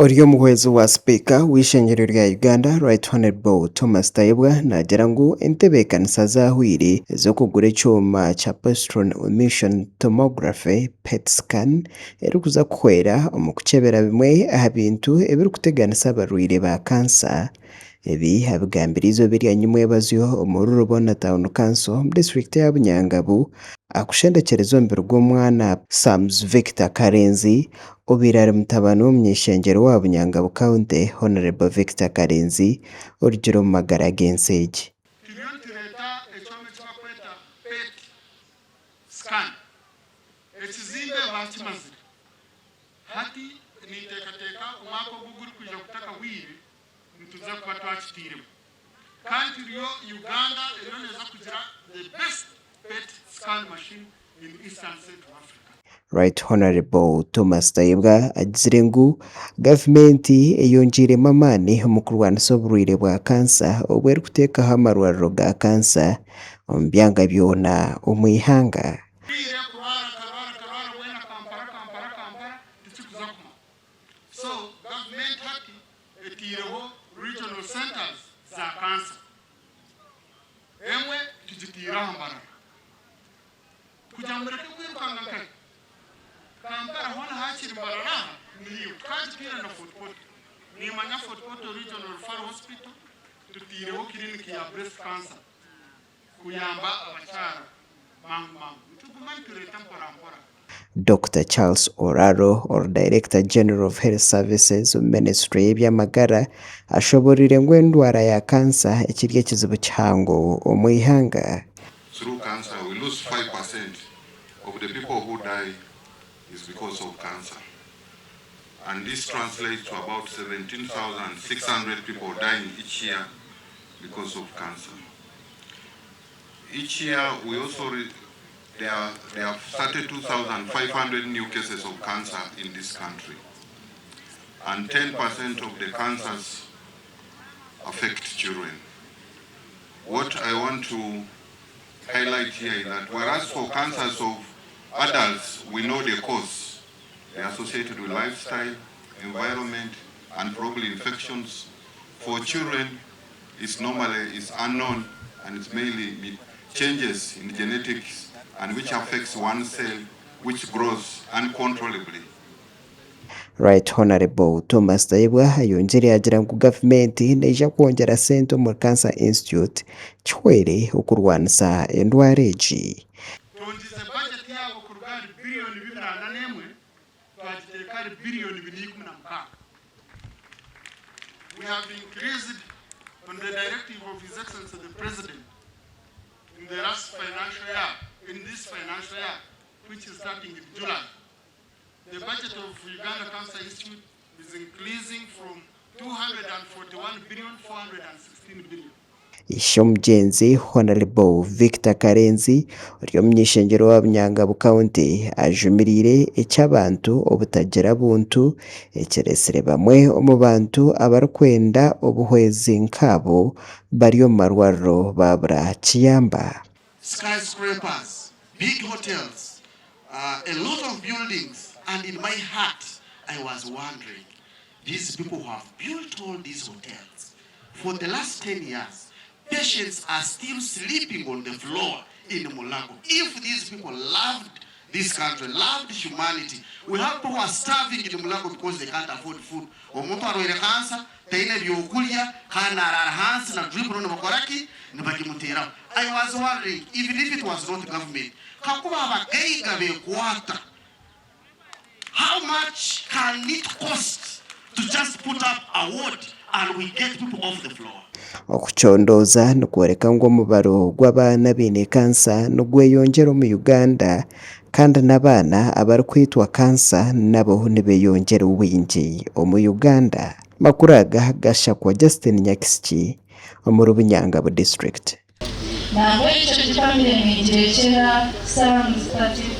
Ori omuhwezi wa sipiika w'eishengyero rya Uganda, Right Honourable Thomas Tayebwa naagira ngu entebeekanisa zaahweire ez'okugura ekyoma kya Positron Emission Tomography, PET Scan, erikuza kuhwera omu kukyebera bimwe aha bintu ebirikuteganisa abarwaire ba kansa. Ebi abigambire eizooba erya nyimwebazyo omuri Rubona Town Council omu disiturikiti eya Bunyangabu aha kushendekyereza omubiri gw'omwana Sams Victor Karenzi obaire ari mutabani w'omuny'eishengyero wa Bunyangabu County Honourable Victor Karenzi orugire omu magara g'ensi egi. Turiyo nitureeta ekyoma eki barikweta PET scan. Ekizimbe baakimazire. Hati ninteekateeka omwaka ogu ogurikwija gutakahweire nituza kuba twakitairemu. Kandi turiyo Uganda eriyo neeza kugira the best PET scan machine in East and Central Africa. Right Honourable Thomas Tayebwa agizire ngu gavumenti eyongyeiremu amaani omu kurwanisa oburwaire bwa kansa obu erikuteekaho amarwariro ga kansa omu byanga byona omu ihanga. Oburwaire kurwara akarwara akarwara bwena Kampala Kampala Kampala tikikuza kumara. So gavumenti hati etaireho regional centres za kansa. Emwe tugitaire aha Mbarara kugira ngu mureke kwirukanga nkahi. Kampala hoona hakiri Mbarara aha niyo tukagitaire na Fort Portal. Nimanya Fort Portal Regional Referral Hospital tutaireho clinic ya breast cancer kuyamba abakyara mangu mangu. Nituguma nitureeta mpora mpora. Dokita Charles Oraro, ori Director General of Health Services omu minisiture y'eby'amagara ashoboreire ngu endwara ya kansa ekiri ekizibu kihango omu ihanga. Through cancer we lose 5% of the people who die is because of cancer and this translates to about 17,600 people dying each year because of cancer. Each year we also there are, there are 32,500 new cases of cancer in this country and 10% of the cancers affect children. What I want to highlight here is that whereas for cancers of adults, we know the cause, they're associated with lifestyle, environment, and probably infections. For children, it's normally it's unknown and it's mainly changes in genetics and which affects one cell which grows uncontrollably. Right Honourable Thomas Tayebwa ayongyire yaagira ngu gavumenti neija kwongyera sente omuri Cancer Institute kihwere okurwanisa endwara egi. Twongyize bajeti yaabo kuruga ahari biriyoni 241 twagiteeka ahari biriyoni 416. We have increased on the directive of His Excellency the President in the last financial year, in this financial year, which is starting in July. The budget of Uganda Cancer Institute is increasing from 241 billion, 416 billion. Ishe omugyenzi Honarebo Victor Karenzi ori omuny'eishengyero wa Bunyangabu County ajumiriire eky'abantu obutagira buntu ekiretsire bamwe omu bantu abarikwenda obuhwezi nkaabo bari omu marwariro babura kiyamba. Skyscrapers, big hotels, a lot of buildings and in my heart I was wondering these people who have built all these hotels For the last 10 years, patients are still sleeping on the floor in Mulago. If these people loved this country, loved humanity, we have people who are starving in Mulago because they can't afford food. Omuntu arwaire kansa, taine byokurya, kandi araara hansi na drip no nibakora ki? Nibagimuteeraho. I was wondering, even if it was not government, kakuba abagaiga bekwata, How much can it cost to just put up a ward and we get people off the floor? Okucondooza nikworeka ngu omubaro gw'abaana abaine kansa nigweyongyera omu Uganda kandi n'abaana abarikwitwa kansa nabo nibeyongyera obwingi omu Uganda. Amakuru aga gashakwa Justin Nyakisiki omuri Bunyangabu district. Nangwa ekyo gifamire ningirekyera Psalms 34.